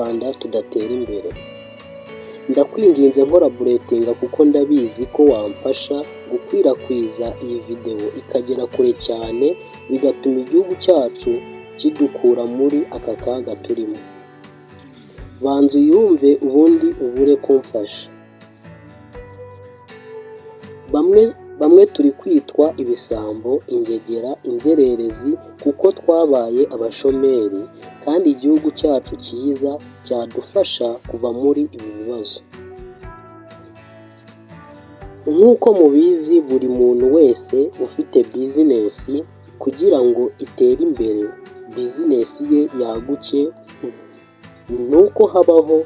Rwanda tudatera imbere. Ndakwinginze ncollaboratinga kuko ndabizi ko wamfasha gukwirakwiza iyi videwo ikagera kure cyane, bigatuma igihugu cyacu kidukura muri aka kaga turimo. Banza uyumve ubundi ubure kumfasha. Bamwe bamwe turi kwitwa ibisambo, ingegera, inzererezi kuko twabaye abashomeri, kandi igihugu cyacu cyiza cyadufasha kuva muri ibi bibazo. Nk'uko mubizi, buri muntu wese ufite business, kugira ngo itere imbere, business ye yaguke, ni uko habaho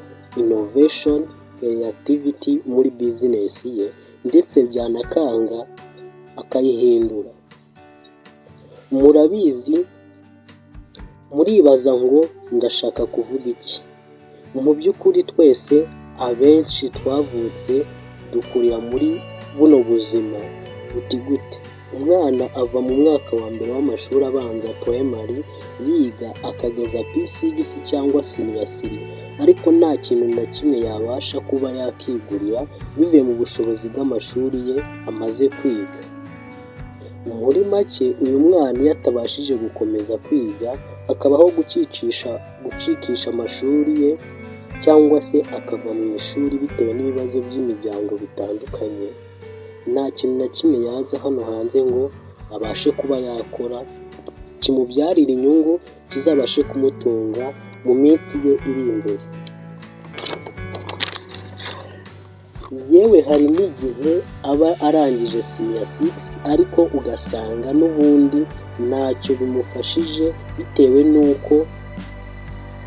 innovation, creativity muri business ye, ndetse byanakanga akayihindura. Murabizi, muribaza ngo ndashaka kuvuga iki? Mu by'ukuri twese abenshi twavutse dukurira muri buno buzima. Uti gute? Umwana ava mu mwaka wa mbere w'amashuri abanza, primary, yiga akageza P6 cyangwa senior 3, ariko nta kintu na kimwe yabasha kuba yakigurira bivuye mu bushobozi bw'amashuri ye amaze kwiga. Muri make, uyu mwana iyo atabashije gukomeza kwiga, hakabaho gucikisha amashuri ye cyangwa se akava mu ishuri bitewe n'ibibazo by'imiryango bitandukanye, nta kintu na kimwe yaza hano hanze ngo abashe kuba yakora kimubyarira inyungu, kizabashe kumutunga mu minsi ye iri imbere. Yewe, hari n'igihe aba arangije senior 6, ariko ugasanga n'ubundi ntacyo bimufashije bitewe n'uko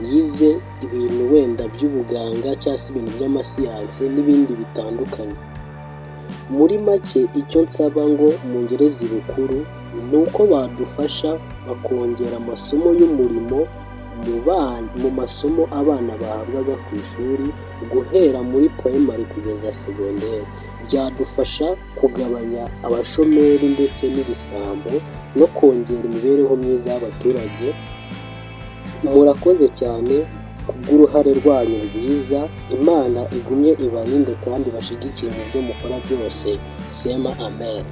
yize ibintu wenda by'ubuganga cyangwa se ibintu by'amasiyanse n'ibindi bitandukanye. Muri make, icyo nsaba ngo mungereze ibukuru ni uko badufasha bakongera amasomo y'umurimo mu masomo abana bahabwaga ku ishuri guhera muri primary kugeza segonderi. Byadufasha kugabanya abashomeri ndetse n'ibisambo no kongera imibereho myiza y'abaturage. Murakoze cyane kubw'uruhare rwanyu rwiza. Imana igumye ibarinde kandi ibashyigikire mu byo mukora byose. Sema amen.